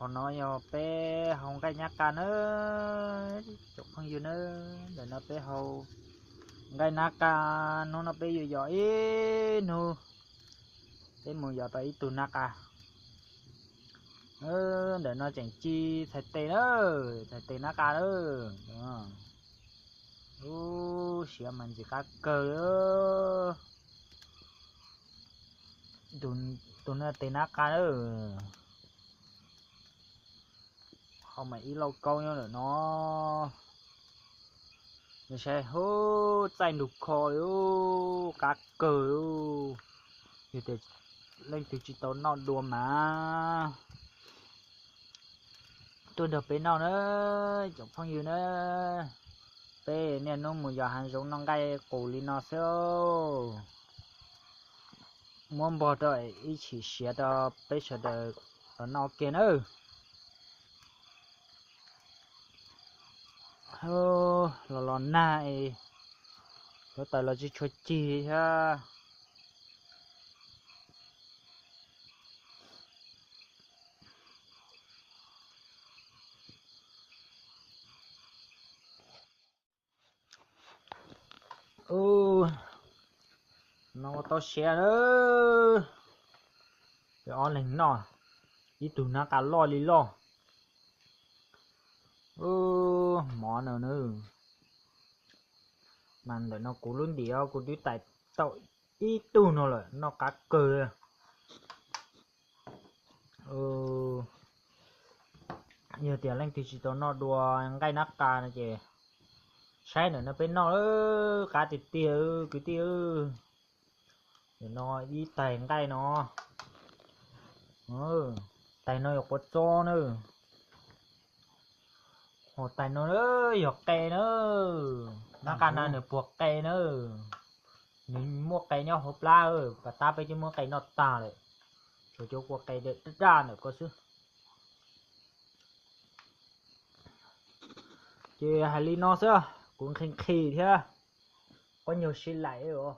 Qhov no yog peb hau nqaij nab qa nawb, tsoom phooj ywg nawb. Ntawm no peb hau nqaij nab qa, hnub no peb yuav yos ib hnub, peb mus yos tau ib tug nab qa. Ntawm no tseem ci txhais tes na, txhais tes nab qa na. Ub, siav mas ntxim qab kawg. Tus no tes nab qa na. Hau mas ib lauj kaub nyob ntawm no. Nws saib hub txaij nrug kho li, qab kawg li. Yog tias leej twg tsis tau noj dua mas tuaj nrog peb noj na, tsoom phooj ywg na. Peb niaj hnub mus yos hav zoov noj nqaij qus li no xwb. Muab npog rau ib chim siav rau peb sawv daws los noj kiag nawb. Los los nag es huab tais los tsis tshua cig thiab. Ub, no ua tau siav lawm. Ob leeg noj ib tug nab qa loj li loj. Ub, mov no na. Mas ntawm no kuv lub ntim kuv twb tais tau ib tug no lawm, noj qab kawg li. Yog tias leej twg tsis tau noj dua nqaij nab qa no ces saib ntawm no peb noj, qab tiag tiag kwv tij. Ntawm no ib tais nqaij no, tais no yog quav txob na. Ho tais no yog qe na, nab qa no nws puag qe na. Nws muaj qe nyob hauv plab, pas tab peb twb muab qe noj tag lawm, tsuas cov kua qe daj daj ntawm ko xwb. Ces hais li no xwb, kuv nqhis nqhis thiab, quab nyuag sib laim os.